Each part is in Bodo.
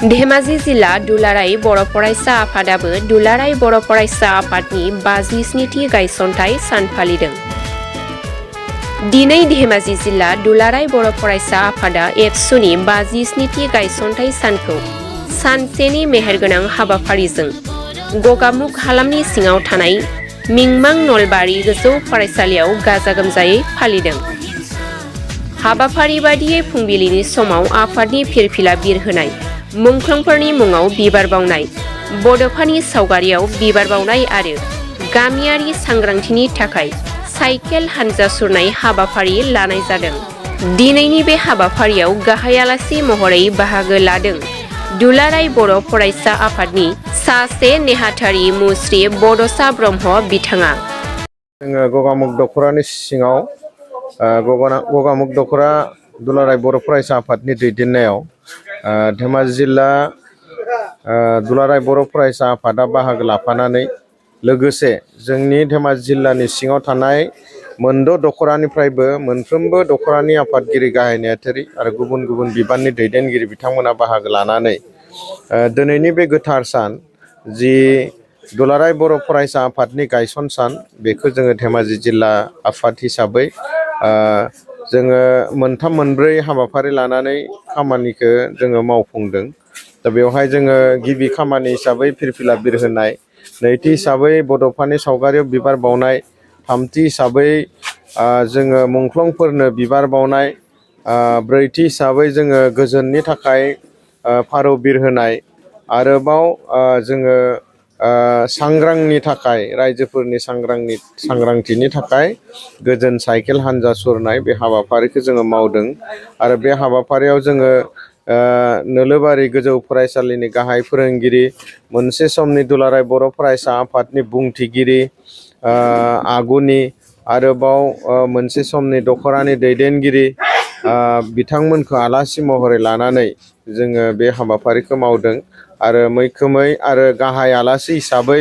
धेमाजि जिल्ला दुलाराय बर' फरायसा आफादाबो दुलाराय बर' फरायसा आफादनि 57थि गायसनथाइ सान फालिदों। दिनै धेमाजि जिल्ला दुलाराय बर' फरायसा आफादा एबसुनि 57थि गायसनथाइ सानखौ सानसेनि मेहेरगोनां हाबाफारिजों गगामुग हालामनि सिङाव थानाय मिंमां नलबारि गोजौ फरायसालियाव गाजा गोमजायै फालिदों। हाबाफारि बादियै फुंबिलिनि समाव आफादनि फिरफिला बिरहोनाय, मुंख्लंफोरनि मुङाव बिबार बावनाय, बड'फानि सावगारियाव बिबार बावनाय आरो गामियारि सांग्रांथिनि थाखाय साइकेल हानजा सुरनाय हाबाफारि लानाय जादों। दिनैनि बे हाबाफारियाव गाहाय आलासि महरै बाहागो लादों दुलाराय बर' फरायसा आफादनि सासे नेहाथारि मुस्रि बड'सा ब्रह्म बिथाङा। जोङो गगामुग दख'रानि सिङाव गगामुग दख'रा दुलाराय बर' फरायसा आफादनि दैदेननायाव धेमाजि जिल्ला दुलाराय बर' फरायसा आफादा बाहागो लाफानानै लोगोसे जोंनि धेमाजि जिल्लानि सिङाव थानाय मोनद' दख'रानिफ्रायबो मोनफ्रोमबो दख'रानि आफादगिरि गाहाय नेहाथारि आरो गुबुन गुबुन बिबाननि दैदेनगिरि बिथांमोना बाहागो लानानै दिनैनि बे गोथार सान जि दुलाराय बर' फरायसा आफादनि गायसन सान, बेखौ जोङो धेमाजि जिल्ला आफाद हिसाबै जोङो मोनथाम मोनब्रै हाबाफारि लानानै खामानिखौ जोङो मावफुंदों। दा बेवहाय जोङो गिबि खामानि हिसाबै फिरफिला बिरहोनाय, नैथि हिसाबै बड'फानि सावगारियाव बिबार बावनाय, थामथि हिसाबै जोङो मुंख्लंफोरनो बिबार बावनाय, ब्रैथि हिसाबै जोङो गोजोननि थाखाय फारौ बिरहोनाय, आरोबाव जोङो सांग्रांनि थाखाय रायजोफोरनि सांग्रांथिनि थाखाय गोजोन साइकेल हानजा सुरनाय बे हाबाफारिखौ जोङो मावदों। आरो बे हाबाफारियाव जोङो नोलोबारि गोजौ फरायसालिनि गाहाय फोरोंगिरि, मोनसे समनि दुलाराय बर' फरायसा आफादनि बुंथिगिरि आगुनि, आरोबाव मोनसे समनि दख'रानि दैदेनगिरि बिथांमोनखौ आलासि महरै लानानै जोङो बे हाबाफारिखौ मावदों। आरो मैखोमै आरो गाहाय आलासि हिसाबै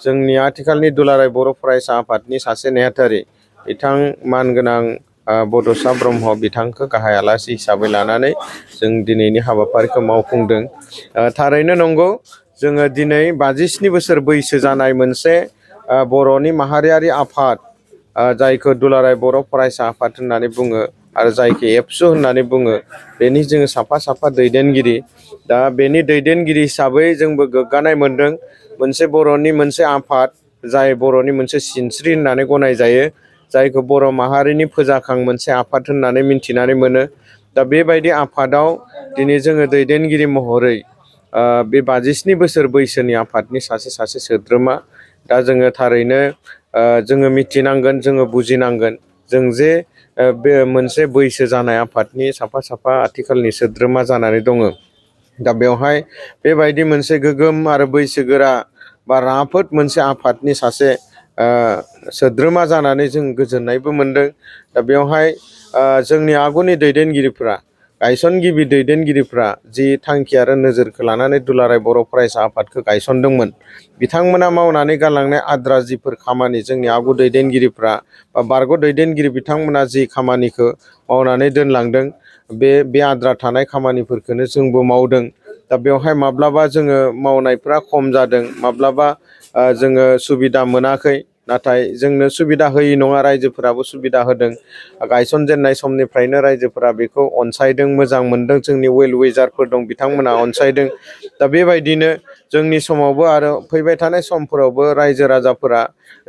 जोंनि आथिखालनि दुलाराय बर' फरायसा आफादनि सासे नेहाथारि बिथां मानगोनां बड'सा ब्रह्म बिथांखौ गाहाय आलासि हिसाबै लानानै जों दिनैनि हाबाफारिखौ मावफुंदों। थारैनो नंगौ, जोङो दिनै 57 बोसोर बैसो जानाय मोनसे बर'नि माहारियारि आफाद, जायखौ दुलाराय बर' फरायसा आफाद होननानै बुङो आरो जायखौ एबसु होननानै बुङो, बेनि जोङो साफा साफा दैदेनगिरि। दा बेनि दैदेनगिरि हिसाबै जोंबो गोग्गानाय मोनदों। मोनसे बर'नि मोनसे आफाद, जाय बर'नि मोनसे सिनस्रि होननानै गनायजायो, जायखौ बर' माहारिनि फोजाखां मोनसे आफाद होननानै मिन्थिनानै मोनो। दा बेबायदि आफादाव दिनै जोङो दैदेनगिरि महरै बे 57 बोसोर बैसोनि आफादनि सासे सोद्रोमा। दा जोङो थारैनो जोङो मिथिनांगोन, जोङो बुजिनांगोन, जों जे बे मोनसे बैसो जानाय आफादनि साफा साफा आथिखालनि सोद्रोमा जानानै दङ। दा बेवहाय बेबायदि मोनसे गोगोम आरो बैसोगोरा बा राफोद मोनसे आफादनि सासे सोद्रोमा जानानै जों गोजोननायबो मोनदों। दा बेवहाय जोंनि आगुनि दैदेनगिरिफ्रा, गायसनगिरि दैदेनगिरिफ्रा जि थांखि आरो नोजोरखौ लानानै दुलाराय बर' फरायसा आफादखौ गायसनदोंमोन, बिथांमोना मावनानै गालांनाय आद्रा जिफोर खामानि, जोंनि आगु दैदेनगिरिफ्रा बा बारग' दैदेनगिरि बिथांमोना जि खामानिखौ मावनानै दोनलांदों, बे आद्रा थानाय खामानिफोरखौनो जोंबो मावदों। दा बेवहाय माब्लाबा जोङो मावनायफ्रा खम जादों, माब्लाबा जोङो सुबिदा मोनाखै, नाथाय जोंनो सुबिदा होयि नङा, रायजोफोराबो सुबिदा होदों। गायसनजेननाय समनिफ्रायनो रायजोफोरा बेखौ अनसायदों, मोजां मोनदों, जोंनि वेल विजारफोर दं, बिथांमोना अनसायदों। दा बेबायदिनो जोंनि समावबो आरो फैबाय थानाय समफोरावबो रायजो राजाफोरा,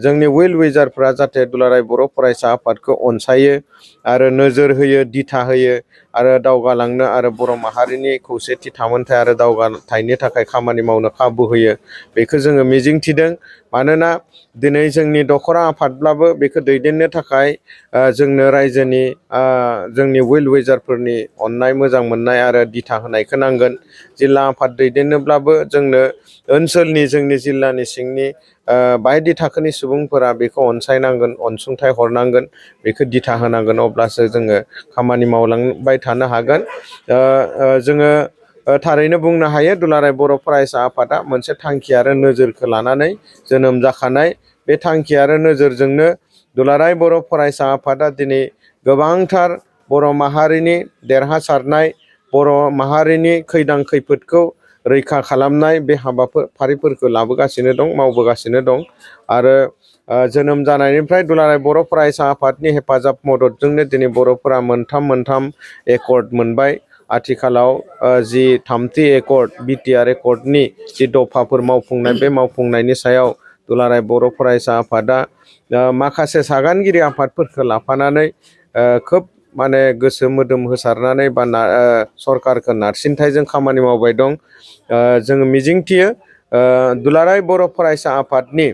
जोंनि वेल विजारफोरा जाहाथे दुलाराय बर' फरायसा आफादखौ अनसायो आरो नोजोर होयो, दिथा होयो आरो दावगालांनो आरो बर' माहारिनि खौसेथि थामोनथाय आरो दावगाथायनि थाखाय खामानि मावनो खाबु होयो, बेखौ जोङो मिजिंथिदों। मानोना दिनै जोंनि दख'रा आफादब्लाबो बेखौ दैदेननो थाखाय जोंनो रायजोनि जोंनि वेल विजारफोरनि अननाय, मोजां मोननाय आरो दिथा होनायखौ नांगोन। जिल्ला आफाद दैदेननोब्लाबो जोंनो ओनसोलनि, जोंनि जिल्लानि सिंनि बायदि थाखोनि सुबुंफोरा बेखौ अनसायनांगोन, अनसुंथाइ हरनांगोन, बेखौ दिथा होनांगोन, अब्लासो जोङो खामानि मावलांबाय थानो हागोन। जोङो थारैनो बुंनो हायो, दुलाराय बर' फरायसा आफादा मोनसे थांखि आरो नोजोरखौ लानानै जोनोम जाखानाय। बे थांखि आरो नोजोरजोंनो दुलाराय बर' फरायसा आफादा दिनै गोबांथार बर' माहारिनि देरहासारनाय, बर' माहारिनि खैदां खैफोदखौ रैखा खालामनाय बे हाबाफारिफोरखौ लाबोगासिनो दं, मावबोगासिनो दं। आरो जोनोम जानायनिफ्राय दुलाराय बर' फरायसा आफादनि हेफाजाब मददजोंनो दिनै बर'फोरा मोनथाम एकर्ड मोनबाय। आथिखालाव जि थामथि एकर्ड बिटिआर एकर्डनि जि दफाफोर मावफुंनाय बे मावफुंनायनि सायाव दुलाराय बर' फरायसा आफादा माखासे सागानगिरि आफादफोरखौ लाफानानै खोब माने गोसो मोदोम होसारनानै बा सरकारखौ नारसिनथायजों खामानि मावबाय दं। जोङो मिजिंथियो दुलाराय बर' फरायसा आफादनि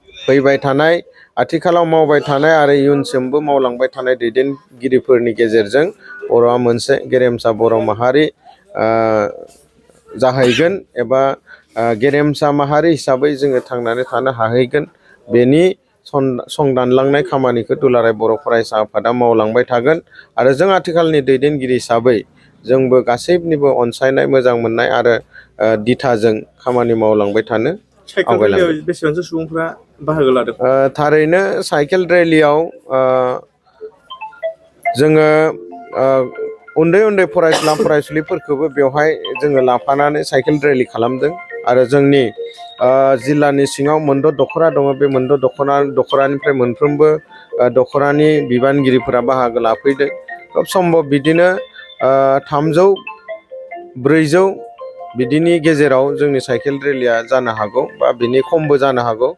फैबाय थानाय आथिखालाव मावबाय थानाय आरो इयुनसिमबो मावलांबाय थानाय दैदेनगिरिफोरनि गेजेरजों बर'आ मोनसे गेरेमसा बर' माहारि जाहैगोन एबा गेरेमसा माहारि हिसाबै जोङो थांनानै थानो हाहैगोन। बेनि संदानलांनाय खामानिखौ दुलाराय बर' फरायसा आफादा मावलांबाय थागोन। आरो जों आथिखालनि दैदेनगिरि हिसाबै जोंबो गासैनिबो अनसायनाय मोजां मोननाय आरो दिथाजों खामानि मावलांबाय थानो आवगायलांगोन। बेसेबांसो सुबुंफ्रा बाहागो लादों? थारैनो साइकेल रेलियाव जोङो उन्दै फरायसुला फरायसुलिफोरखौबो बेवहाय जोङो लाफानानै साइकेल रेलि खालामदों। आरो जोंनि जिल्लानि सिङाव मोनद' दख'रा दङ। बे मोनद' दख'रानिफ्राय मोनफ्रोमबो दख'रानि बिबानगिरिफोरा बाहागो लाफैदों। खोब सम्भब बिदिनो 300-400 बिदिनि गेजेराव जोंनि साइकेल रेलिया जानो हागौ बा बिनि खमबो जानो हागौ।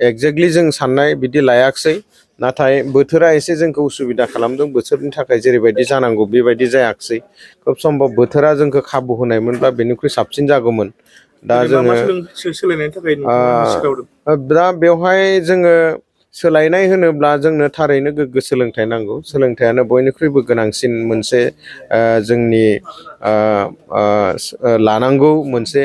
एक्जेक्टलि जों साननाय बिदि लायाखिसै। नाथाय बोथोरा एसे जोंखौ उसुबिदा खालामदों। बोथोरनि थाखाय जेरैबायदि जानांगौ बेबायदि जायाखिसै। खोब सम्भब बोथोरा जोंखौ खाबु होनायमोनब्ला बेनिख्रुइ साबसिन जागौमोन। दा जोङो सोलायनायनि थाखाय नोंथाङा सिगाङाव दा बेवहाय जोङो सोलायनाय होनोब्ला जोंनो थारैनो गोग्गो सोलोंथाइ नांगौ। सोलोंथाइयानो बयनिख्रुइबो गोनांसिन मोनसे जोंनि लानांगौ मोनसे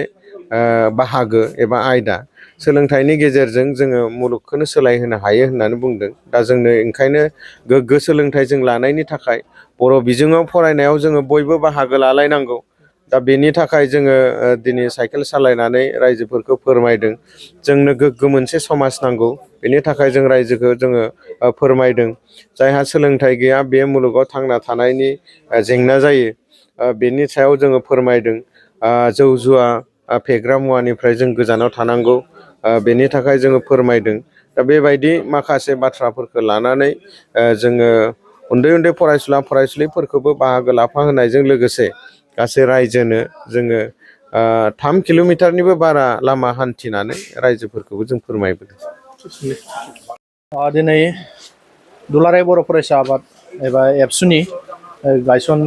बाहागो एबा आयदा। सोलोंथाइनि गेजेरजों जोङो मुलुगखौनो सोलायहोनो हायो होननानै बुंदों। दा जोंनो ओंखायनो गोग्गो सोलोंथाइ जों लानायनि थाखाय बर' बिजोङाव फरायनायाव जोङो बयबो बाहागो लालायनांगौ। दा बेनि थाखाय जोङो दिनै साइकेल सालायनानै रायजोफोरखौ फोरमायदों। जोंनो गोग्गो मोनसे समाज नांगौ। बेनि थाखाय जों रायजोखौ जोङो फोरमायदों। जायहा सोलोंथाइ गैया बे मुलुगाव थांना थानायनि जेंना जायो। बेनि सायाव जोङो फोरमायदों। जौ जुवा फेग्रा मुवानिफ्राय जों गोजानाव थानांगौ। बेनि थाखाय जोङो फोरमायदों। दा बेबायदि माखासे बाथ्राफोरखौ लानानै जोङो उन्दै फरायसुला फरायसुलिफोरखौबो बाहागो लाफा होनायजों लोगोसे गासै रायजोनो जोङो 3 किल'मिटारनिबो बारा लामा हान्थिनानै रायजोफोरखौबो जों फोरमायबोदों। दिनै दुलाराय बर' फरायसा आफाद एबा एबसुनि गायसन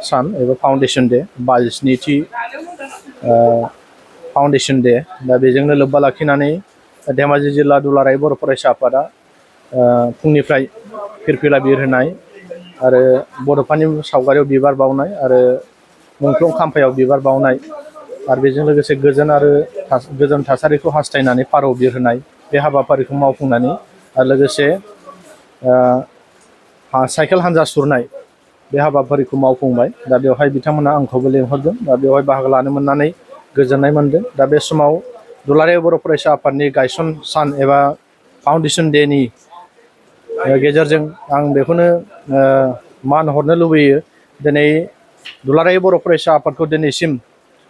सान एबा फाउन्डेसन डे 22थि फाउन्डेसन डे। दा बेजोंनो लोब्बा लाखिनानै धेमाजि जिल्ला दुलाराय बर' फरायसा आफादा फुंनिफ्राय फिरफिला बिर होनाय आरो बड'फानि सावगारियाव बिबार बावनाय आरो मुंख्लं खाम्फायाव बिबार बावनाय आरो बेजों लोगोसे गोजोन थासारिखौ हास्थायनानै फारौ बिरहोनाय बे हाबाफारिखौ मावफुंनानै आरो लोगोसे साइकेल हान्जा सुरनाय बे हाबाफारिखौ मावफुंबाय। दा बेवहाय बिथांमोना आंखौबो लेंहरदों। दा बेवहाय बाहागो लानो मोननानै गोजोननाय मोनदों। दा बे समाव दुलाराय बर' फरायसा आफादनि गायसन सान एबा फाउन्डेसन डेनि गेजेरजों आं बेखौनो मान हरनो लुबैयो। दिनै दुलाराय बर' फरायसा आफादखौ दिनैसिम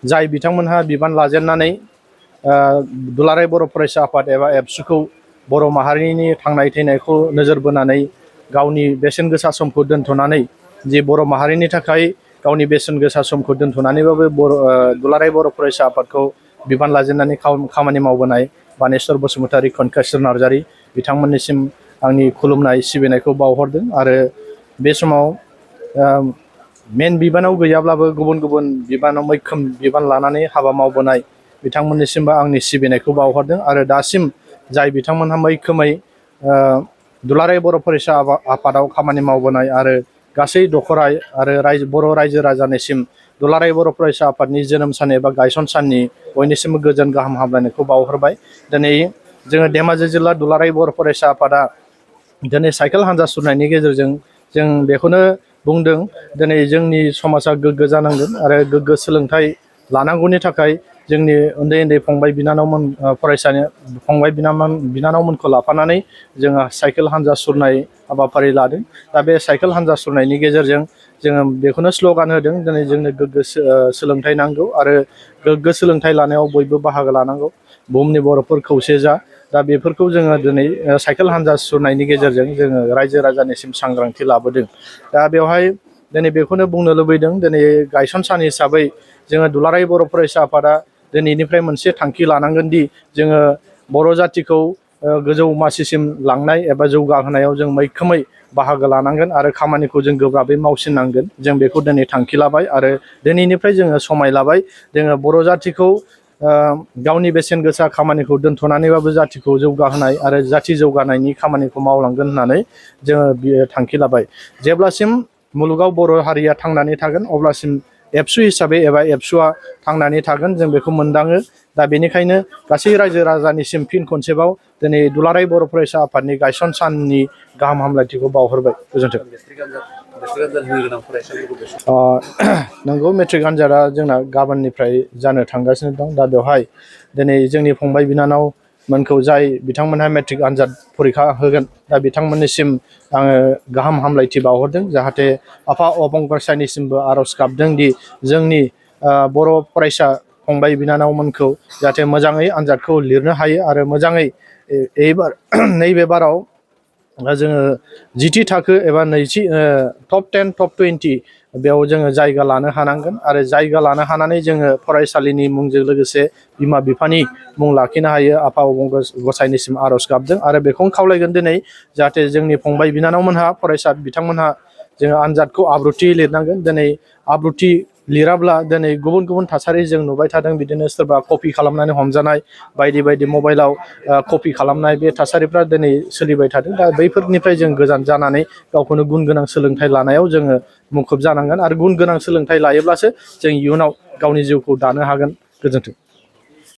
जाय बिथांमोनहा बिबान लाजेननानै दुलाराय बर' फरायसा आफाद एबा एबसुखौ बर' माहारिनि थांनाय थैनायखौ नोजोर बोनानै गावनि बेसेन गोसा समखौ दोनथ'नानै जि बर' माहारिनि थाखाय गावनि बेसेन गोसा समखौ दोनथ'नानैबाबो दुलाराय बर' फरायसा आफादखौ बिबान लाजेननानै खामानि मावबोनाय बानेस्वर बसुमतारी, खनकेस्वर नार्जारी बिथांमोननिसिम आंनि खुलुमनाय सिबिनायखौ बावहरदों। आरो बे समाव मेन बिबानाव गैयाब्लाबो गुबुन बिबानाव मैखोम बिबान लानानै हाबा मावबोनाय बिथांमोननिसिमबो आंनि सिबिनायखौ बावहरदों। आरो दासिम जाय बिथांमोनहा मैखोमै दुलाराय बर' फरायसा आफादाव खामानि मावबोनाय आरो गासै दख'रा आरो बर' रायजो राजानिसिम दुलाराय बर' फरायसा आफादनि जोनोम सान एबा गायसन साननि बयनिसिमबो गोजोन गाहाम हामलायनायखौ बावहरबाय। दिनै जोङो धेमाजि जिल्ला दुलाराय बर' फरायसा आफादा दिनै साइकेल हान्जा सुरनायनि गेजेरजों जों बेखौनो बुंदों। दिनै जोंनि समाजा गोग्गो जानांगोन आरो गोग्गो सोलोंथाइ लानांगौनि थाखाय जोंनि उन्दै उन्दै फंबाय बिनानावमोन बिनानावमोनखौ लाफानानै जोङो साइकेल हान्जा सुरनाय हाबाफारि लादों। दा बे साइकेल हान्जा सुरनायनि गेजेरजों जोङो बेखौनो स्ल'गान होदों दिनै जोंनो गोग्गो सोलोंथाइ नांगौ आरो गोग्गो सोलोंथाइ लानायाव बयबो बाहागो लानांगौ। बुहुमनि बर'फोर खौसे जा। दा बेफोरखौ जोङो दिनै साइकेल हान्जा सुरनायनि गेजेरजों जोङो रायजो राजानिसिम सांग्रांथि लाबोदों। दा बेवहाय दिनै बेखौनो बुंनो लुबैदों दिनै गायसन सान हिसाबै जोङो दुलाराय बर' फरायसा आफादा दिनैनिफ्राय मोनसे थांखि लानांगोन दि जोङो बर' जाथिखौ गोजौ मासिसिम लांनाय एबा जौगाहोनायाव जों मैखोमै बाहागो लानांगोन आरो खामानिखौ जों गोब्राबै मावसिननांगोन। जों बेखौ दिनै थांखि लाबाय आरो दिनैनिफ्राय जोङो समाय लाबाय जोङो बर' जाथिखौ गावनि बेसेन गोसा खामानिखौ दोनथ'नानैबाबो जाथिखौ जौगाहोनाय आरो जाथि जौगानायनि खामानिखौ मावलांगोन होननानै जोङो थांखि लाबाय। जेब्लासिम मुलुगाव बर' हारिया थांनानै थागोन अब्लासिम एबसु हिसाबै एबा एबसुआ थांनानै थागोन जों बेखौ मोनदाङो। दा बेनिखायनो गासै रायजो राजानिसिम फिन खनसेबाव दिनै दुलाराय बर' फरायसा आफादनि गायसन साननि गाहाम हामलायथिखौ बावहरबाय। गोजोन्थों। नंगौ मेट्रिक आनजादा जोंना गाबोननिफ्राय जानो थांगासिनो दं। दा बेवहाय दिनै जोंनि फंबाय बिनानावमोनखौ जाय बिथांमोनहा मेट्रिक आनजाद फरिखा होगोन दा बिथांमोननिसिम आङो गाहाम हामलायथि बावहरदों। जाहाथे आफा अबंगसायनिसिमबो आर'ज गाबदों दि जोंनि बर' फरायसा फंबाय बिनानावमोनखौ जाहाथे मोजाङै आनजादखौ लिरनो हायो आरो मोजाङै नैबे बाराव जोङो जिथि थाखो एबा टप 10 टप 20 बेयाव जोङो जायगा लानो हानांगोन आरो जायगा लानो हानानै जोङो फरायसालिनि मुंजों लोगोसे बिमा बिफानि मुं लाखिनो हायो। आफा अबंगसायनिसिम आर'ज गाबदों आरो बेखौनो खावलायगोन दिनै जाहाथे जोंनि फंबाय बिनानावमोनहा फरायसा बिथांमोनहा जोङो आनजादखौ आब्रुथि लिरनांगोन। दिनै आब्रुथि लिराब्ला दिनै गुबुन गुबुन थासारि जों नुबाय थादों। बिदिनो सोरबा कपि खालामनानै हमजानाय बायदि बायदि मबाइलाव कपि खालामनाय बे थासारिफ्रा दिनै सोलिबाय थादों। दा बैफोरनिफ्राय जों गोजान जानानै गावखौनो गुन गोनां सोलोंथाइ लानायाव जोङो मुखुब जानांगोन आरो गुन गोनां सोलोंथाइ लायोब्लासो जों इयुनाव गावनि जिउखौ दानो हागोन। गोजोन्थों।